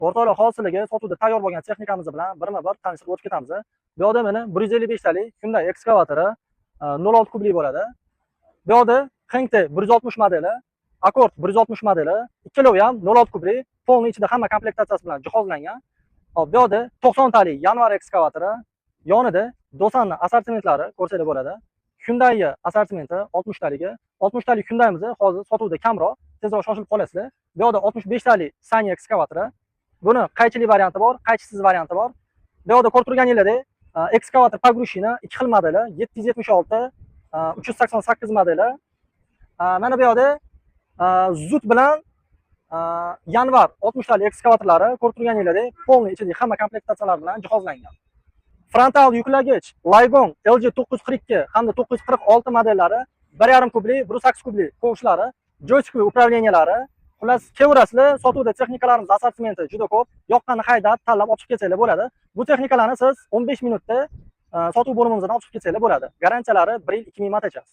O'rtoqlar, hozirligi sotuvda tayyor bo'lgan texnikamiz bilan birma-bir tanishtirib o'tib ketamiz. Bu yoqda mana 155 talik Hyundai ekskavatori, 0.6 kubli bo'ladi. Bu yoqda Hengte 160 modeli, Accord 160 modeli, ikkalovi ham 0.6 kubli, полный ichida hamma komplektatsiyasi bilan jihozlangan. Hop, bu yoqda 90 talik Yanvar ekskavatori, yonida Dosanni assortimentlari ko'rsanglar bo'ladi. Hyundai assortimenti 60 taligi. 60 talik Hyundai'miz hozir sotuvda kamroq, tezroq shoshilib qolasizlar. Bu yoqda 65 talik Sany ekskavatori. Buni qaychili varianti bor, qaychisiz varianti bor. Bu yoqda ko'rib turganingizdek, ekskavator погрузчик ikki xil modeli, 776, 388 modeli. Mana bu yoqda Zut bilan Yanvar 60 talik ekskavatorlari ko'rib turganingizdek, полный ichidagi hamma komplektatsiyalar bilan jihozlangan. Frontal yuklagich Laigong LG 942 hamda 946 modellari, 1.5 kubli, 1.8 kubli ковш lari, joystick управления lari. Xullas, kelaverasizlar, sotuvda texnikalarimiz assortimenti juda ko'p. Yoqqanini haydab, tanlab olib chiqib ketsanglar bo'ladi. Bu texnikalarni siz 15 minutda sotuv bo'limimizdan olib chiqib ketsanglar bo'ladi. Garantiyalari 1 yil 2000 моточас.